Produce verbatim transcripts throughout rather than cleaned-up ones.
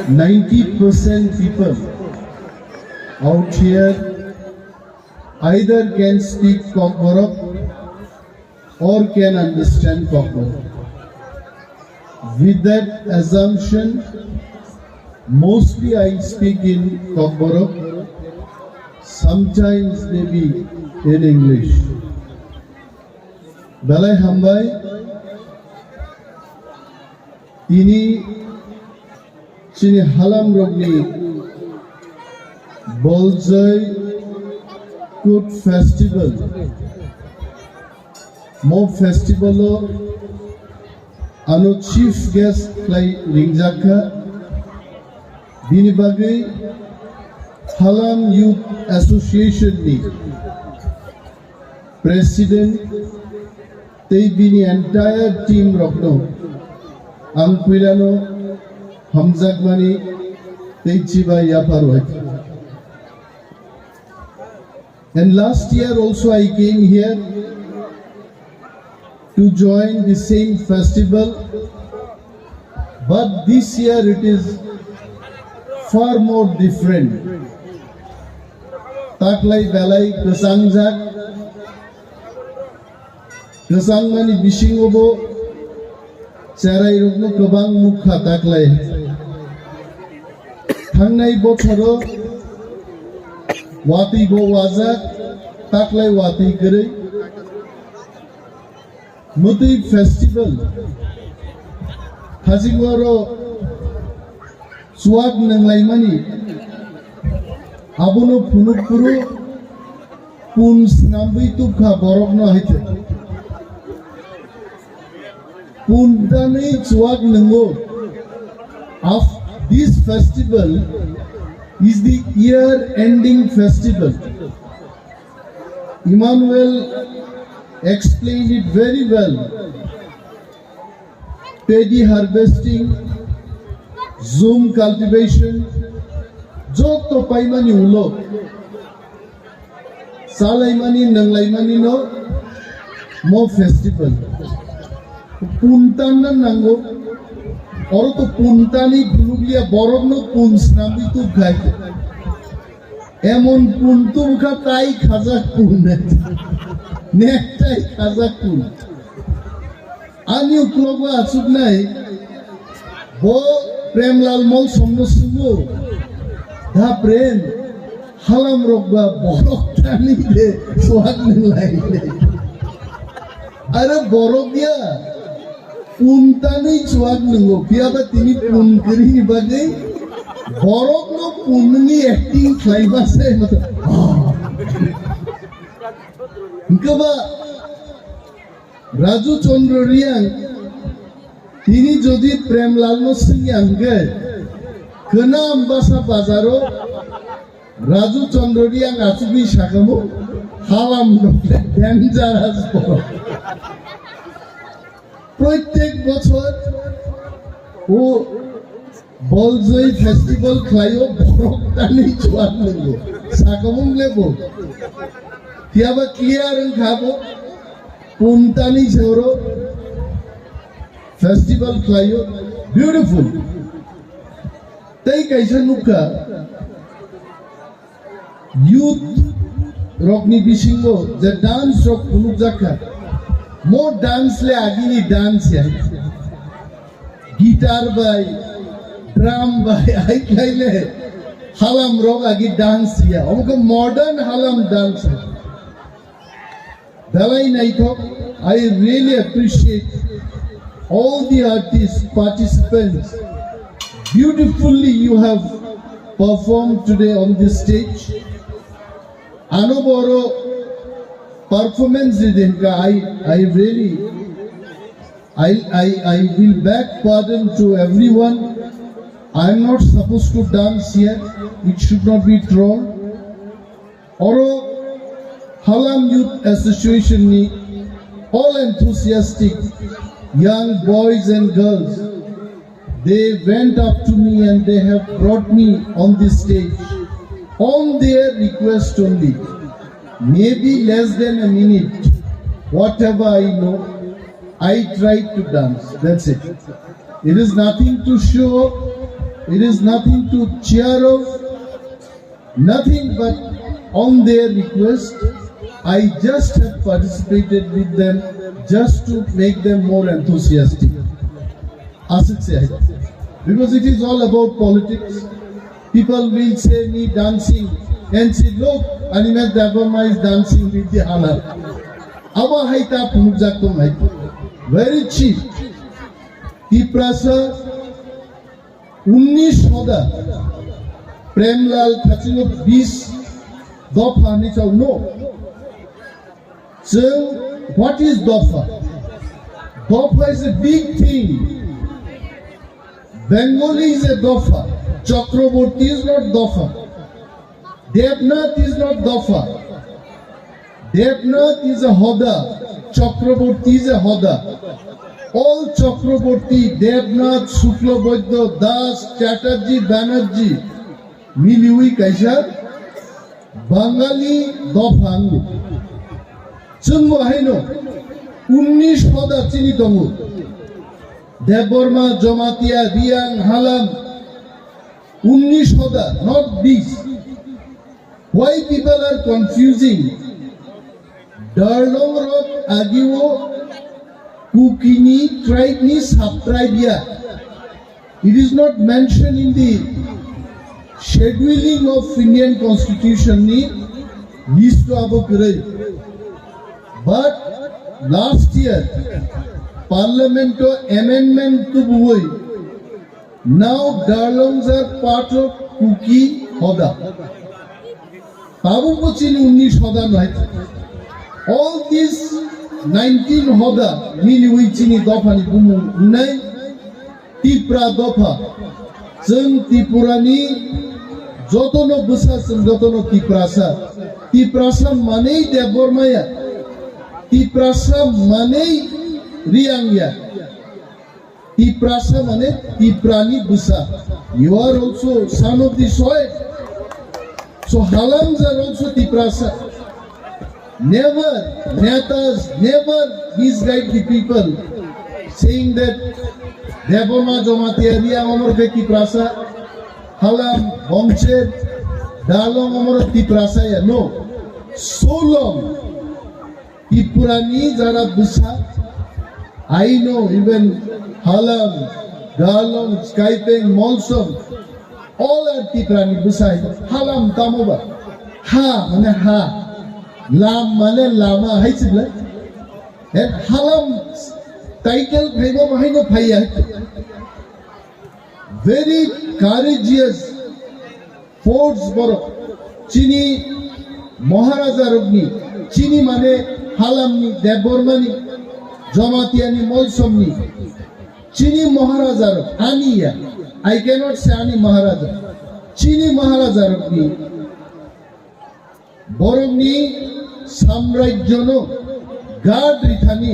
ninety percent people out here either can speak Kokborok or can understand Kokborok. With that assumption, mostly I speak in Kokborok, sometimes maybe in English. Belai hambai, tini chini halam rokni Boljoi Kut Festival. Mo festival o ano chief guest khlai ringjakha. Bini bagwi Halam Youth Association ni President tei bini entire team rokno ang puilano hamjakmani tei chibai yaphar wai. And last year also I came here to join the same festival, but this year it is far more different. Taklai belai kwchangjak, kwchangmani bisingo bo cherai rokno kwbang nukha taklai. Thangnai bochoro watwi bo wajak, taklai watwi kwrwi. Mwtwi festival hajingoro chuak nanglaimani abono phunuk phuru pun snambwi tubkha borokno haithe. Puntanwi chuak nungo. Of this festival is the year ending festival. Emmanuel explained it very well. Paddy harvesting, jhum cultivation, joto paimani ulo chalaimani, nanglaimani no mo festival. Puntan na nango, oro to puntani guluglia borok no pun snambi tu gai. Emon pun tubkha tai khajak pun. Nek tai khajak pun. Ani uklogo achuknai bo Premlal Molsomno swngo, "Da Prem, halam rok ba borok tani de chuak nung lai de." Are borok ya, pun tani chuak nungo, phiya ba tini pun kwrwini bagwi borokno punni acting khlai ma se, matlab, ah. Hwnkhe ba Raju Chandra Reang, tini jodi Premlal no swngya hwnkhe, khwnam basa bazaro Raju Chandra Reang achugwi sakamo, "Halam rok dangerous borok." Proitek bochor o Boljoi festival khlaio, borok tani chuak nungo. Sakamung lebo. Phiya ba clear wngkha bo. Puntani soro festival khlaio. Beautiful. Tei kaisa nukha. Youth rokni bisingo je dance rok phunukjakha, mo dance le agini dance ya. Guitar bai, drum bai, ai khlai le halam rok agi dance ya. Omo khe modern halam dance. Belai naithok, I really appreciate all the artists, participants. Beautifully you have performed today on this stage. Ano boro performance di hwnkha, I, I really, I, I, I will beg pardon to everyone. I am not supposed to dance here. It should not be trolled. Oro Halam Youth Association ni all enthusiastic young boys and girls, they went up to me and they have brought me on this stage on their request only. Maybe less than a minute, whatever I know, I tried to dance. That's it. It is nothing to show. It is nothing to cheer of, nothing but on their request, I just have participated with them just to make them more enthusiastic. Asik se hai. Because it is all about politics. People will say me dancing and say, "Look, Animesh Debbarma is dancing with the Halar." Abo hai ta phunukjak tong hai. Very cheap. Tiprasa unnish hoda, Premlal Khachinog bis dopha hinwi chao, no. Chwng, what is dopha? Dopha is a big thing. Bengali is a dopha. Chakraborty is not dopha. Debnath is not dopha. Debnath is a hoda. Chakraborty is a hoda. All Chakraborty, Debnath, Shukla Baidya, Das, Chatterjee, Banerjee, miliwi kaisa Bangali dopha wngo. Chwngbo haino unnish hoda chini tongo. Debbarma, Jamatia, Reang, Halam, unnish hoda, not bis. Why people are confusing? Darlong rok agio Kukini tribe ni sub-tribe ya. It is not mentioned in the scheduling of Indian Constitution ni list o abo kwrwi. But last year Parliament o amendment tubuwi now Darlongs are part of Kuki Hoda. Tabuk bo chini unnish hoda nai. All these nineteen hoda miliwi chini dophani bumung wngnai Tipra dopha. Chwng Tripurani jotono bwsa, chwng jotono Tiprasa. Tiprasa manwi Debbarmaya. Tiprasa manwi Reangya. Tiprasa mane Tiprani bwsa. You are also son of the soil. So Halamja are also Tiprasa. Never, netas, never misguide the people saying that Debbarma Jamatia Reang omor khe Tiprasa, Halam, Bongcher, Darlong omor Tiprasa ya. No. So long Tripurani jara bwsa, I know even Halam, Darlong, Skaipeng, Molsom, all are Tripurani bwsa. Halam tamo ba? Ha, mane ha. Lam mane lama, hai chibla. And Halam title phaibo bahai no phaiya. Very courageous force borok. Chini Maharaja rokni, chini mane Halamni, Debbarmani, Jamatiani, Molsomni, chini Maharaja rok, ani ya, I cannot say ani Maharaja, chini Maharaja rokni borokni samrajyono guard rithani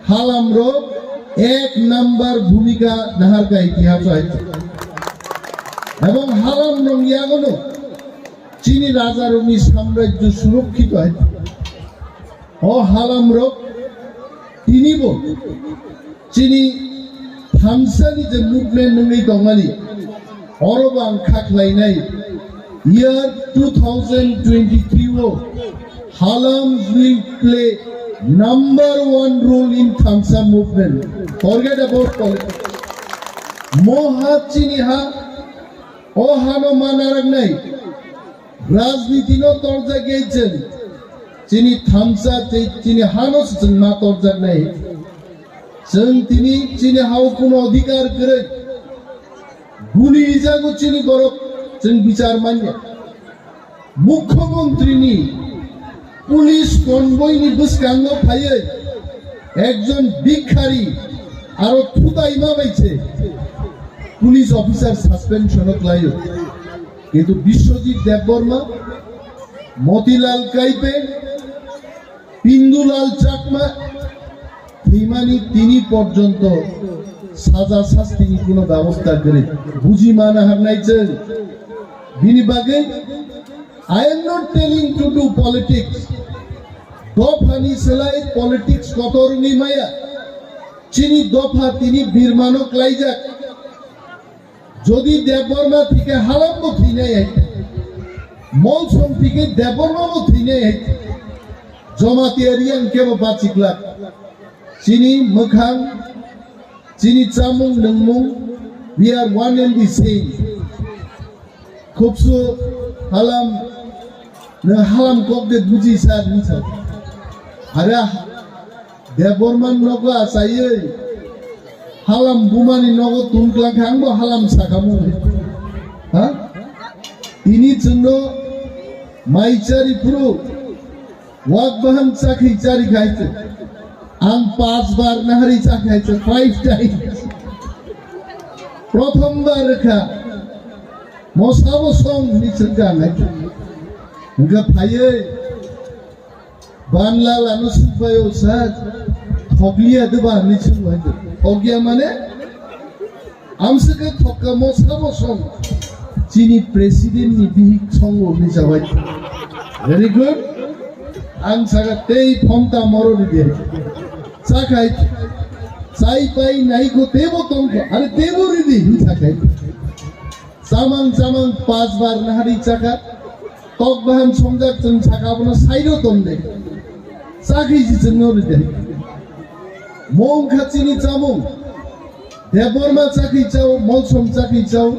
Halamrok ek number bhumika naharkha itihaso hai. Ebong Halamrok yagono chini rajarokni samrajyo surokkhito hai. O Halamrok tinibo chini thamsani je movement nungwi tongmani, orobo ang kha khlainai. Year two thousand twenty-three o Halams will play number one role in Thamsa movement. Forget about politics. Mo ha chini ha, o hano ma naraknai. Rajniti no torjak ya chwng. Chini thamsa, chi-, chini hano se chwng ma torjaknai. Chwng tini chini hao kuno adhikar kwrwi. Guni rijago chini borok chwng bichar manya. Mukhyamantri ni police convoy ni bwskango phaiwi ekjon bhikhari aro thutaima bai se police officer suspension o klaio. Kintu Biswajit Debbarma, Motilal Kaipe, Pindulal Chakma thwimani tini porjonto saja sastini kuno bebosta kwrwi. Buji mana harnai chwng. Bini bagwi, I am not telling to do politics. Dophani slai politics kotor wngwi maya. Chini dopha tini birmano klaijak. Jodi Debbarma thike Halam bo thwinai hai, Molsom thike Debbarma bo thwinai hai, Jamatia Reang kebo bachiklak. Chini mwkhang, chini chamung nwngmung, we are one and the same. Khubsu Halam, nwng Halam kok de buji sa hinsa. Hara Debbarma nogo achaiwi Halam bumani nogo tungklang khe ang bo Halam sakhamu. Ha? Tini chwngno mai chari phuru wak baham chakhi chari khai chwng. Ang pas bar nahari chakhai chwng, five times. Prothom bar kha. Mosabo song ni chwng ka ngai. Hwnkhe phaiwi Banla lano sukbayo sa thokliya de ba hinwi swngbai de. Thokya mane amswkhe thokka mo sabo song. Chini president ni bihik songo hinwi sabai. Very good. Ang saka tei phonta moro ride. Sakai chai pai naiko tebo tongko. Are tebo ridi hinwi sakai. Chamang chamang pas bar nahari chakha. Tok baham songjak chwng saka abono sairo tonde. Chakhi si chwngno ride. Mong kha chini chamung. Debbarma chakhi chao, Molsom chakhi chao,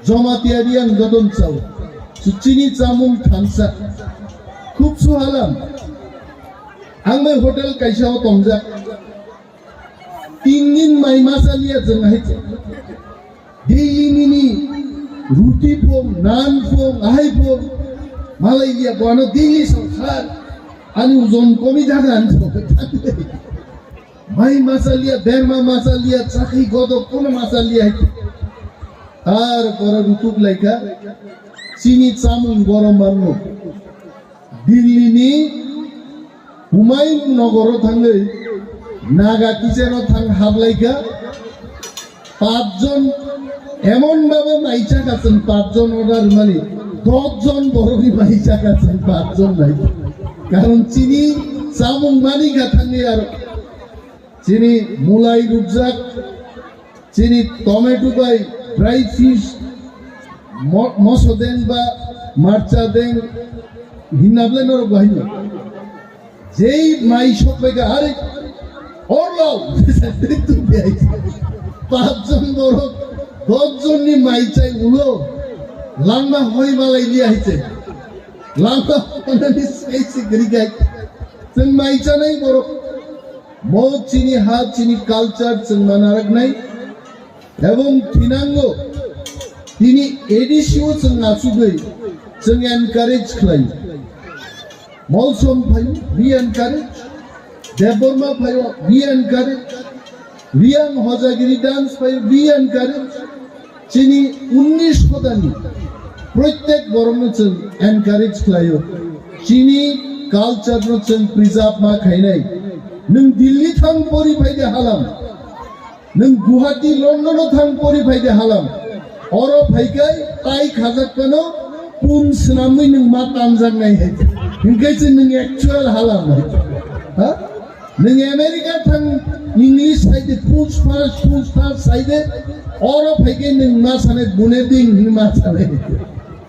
Jamatia Reang dodon chao. Su chini chamung thansa. Khub suhalam. Ang bai hotel kaisa o tongjak. Tin din mai masa liya chwng hai. Daily nini ruti phung, naan phung, ahai phung. Malai liya bono daily sangsar. Ani ujon komi jaga ani sangsar. Mai masa liya, berma masa liya, chakhi godok kono masa liya. Tar pore rutuk laika. Chini chamung borom manno. Delhi ni Humayun Nogoro thangwi Naga kitchen o thang hablaikha. Pachjon emon bhabe maisa kha chwng pachjon order mani, doshjon borokni maisa kha chwng pachjon nai. Karon chini chamung mani kha thangwi aro chini mulai rukjak, chini tomato bai dry fish, mo-, moso deng ba marcha deng hinna bole norok bahai no. Jei mai sok bai ka, are, orlo, tu bai. Pachjon borok, doshjon ni mai chai ulo, langma hoi malai liya hai chai. Langma hoi malai sai si gri gai. Chwng mai chanai borok. Mo chini ha, chini culture chwng manaraknai. Ebong thinango tini A D C o chwng achugwi chwng encourage khlai. Molsom phaio, we encourage. Debbarma phaio, we encourage. Reang Hojagiri dance phaio, we encourage. Chini unnish hodani prottek borokno chwng encourage khlaio. Chini culture no chwng preserve ma khainai. Nwng Delhi thang pori phai de halam. Nwng Guwahati, London o thang pori phai de halam. Oro phai kai tai khajak phano pun swnamwi nwng ma tanjak nai hai. Hinkhe se nwng actual halam hai. Ha? Nwng America thang English sai de, push first, push first sai de, oro phai khe nwng ma sanai, bune ding hinwi ma sanai.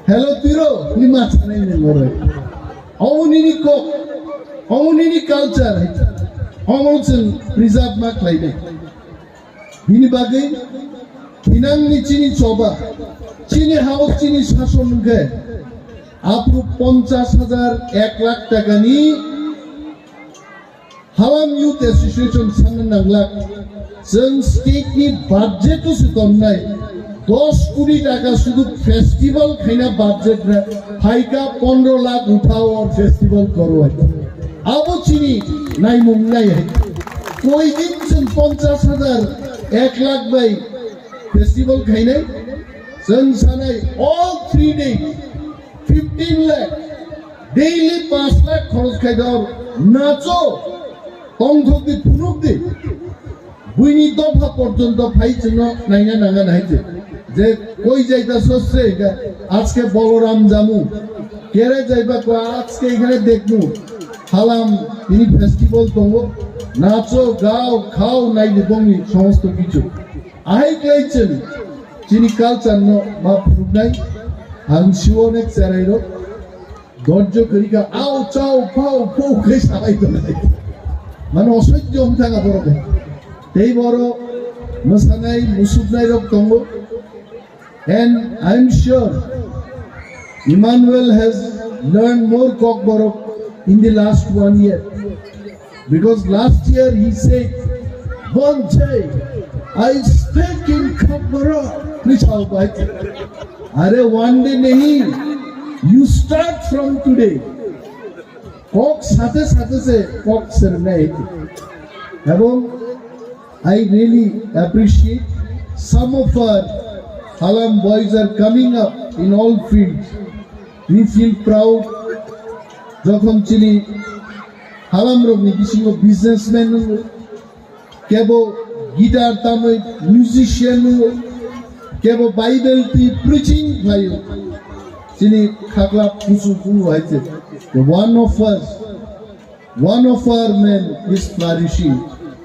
Hello, tiro hinwi ma sanai nwng oro. Omo nini kok, omo nini culture hai. Omo chwng preserve ma khlai de. Bini bagwi thinangni chini choba, chini house, chini sason hwnkhe aphuru ponchash hajar, ek lakh takani Halam Youth Association sanna nanglak, chwng state ni budget o se tonnai, dos koti taka sudu festival khaina budget re phaika pondro lakh uthao or festival korwai. Abo chini naimung nai hai. Koi din chwng ponchash hajar, ek lakh bai festival khainai. Chwng sanai all three days fifteen lakh, daily panch lakh khoros khai dor, nacho, tongthok di, phunuk di. Buini dopha porjonto phai chwngno naina nanga nai chwng. Je koi jaita sosse ga, ajke Boloram jamu, kere jaiba ko ajke ekhane dekmu, halam tini festival tongo, nacho, gao, khao, nai di bongni somosto kichu. Ahai khlai chwng Chini culture no ma phunuknai, ang siwo onek cherai rok, dhorjo kwrwi kha, au, chau, phau, phou khe salai tongnai. Mane osojjo wng thang borok. Tei borok mwsanai, musuknai rok tongo. And I'm sure Emmanuel has learned more Kokborok in the last one year. Because last year he said, "Bonche, I speak in Kokborok." Please, how about it? Are one day nahi, you start from today. Kok sathe sathe se kok sernai. Ebong I really appreciate some of our Halam boys are coming up in all fields. We feel proud. Jokhon chini Halam rokni bisingo businessman wngwi, kebo guitar tamwi musician wngwi, kebo Bible twi preaching khlaio. Chini khakla pusu puno hai se. The one of us, one of our men is flourishing.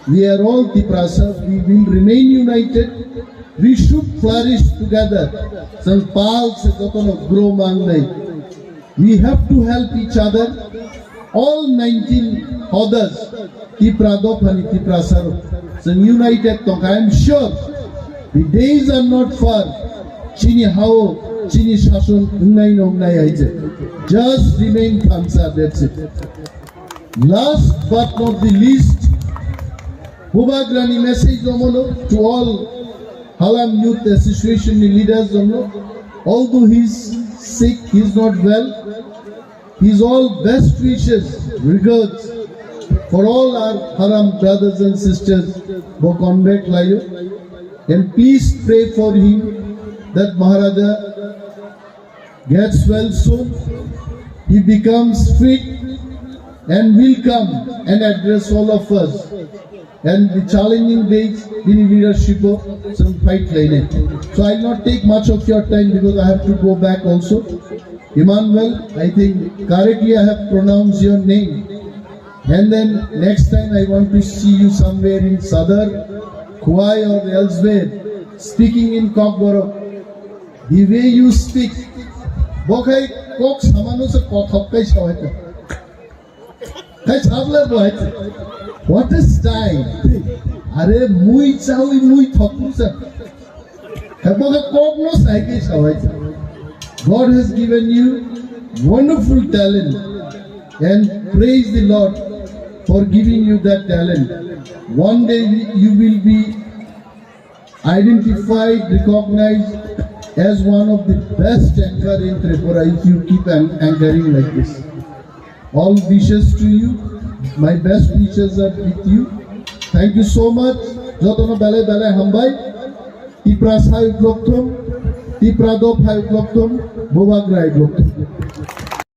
We are all Tiprasa. We will remain united. We should flourish together. Chwng pal se jotono grow mangnai. We have to help each other. All nineteen others, Tipra dophani Tiprasa rok, chwng united tongkha. I am sure the days are not far. Chini hao, chini shason wngnai no wngnai hai je. Just remain thansa, that's it. Last but not the least, Bubagrani message omono to all Halam Youth Association ni leaders omono. Although he is sick, he is not well, his all best wishes, regards for all our Halam brothers and sisters bo convey khlaio. And please pray for him that Maharaja gets well soon, he becomes fit and will come and address all of us. And the challenging days in leadership of some fight lane. So I'll not take much of your time because I have to go back also. Emmanuel, I think correctly I have pronounced your name. And then next time I want to see you somewhere in Sadar, Khowai or elsewhere, speaking in Kokborok. The way you speak, bo khai kok samano se kothok kai sawai ta. Khai sabla bo hai. What a style! Are mui chawi mui thoknu sa. Khai bo khai kok no sai kai sawai ta. God has given you wonderful talent and praise the Lord for giving you that talent. One day you will be identified, recognized as one of the best anchor in Tripura if you keep an- anchoring like this. All wishes to you. My best wishes are with you. Thank you so much. Jotono belai belai hambai. Tipra sai uplokthom, Tipra do phai uplokthom, Bubagra uplokthom.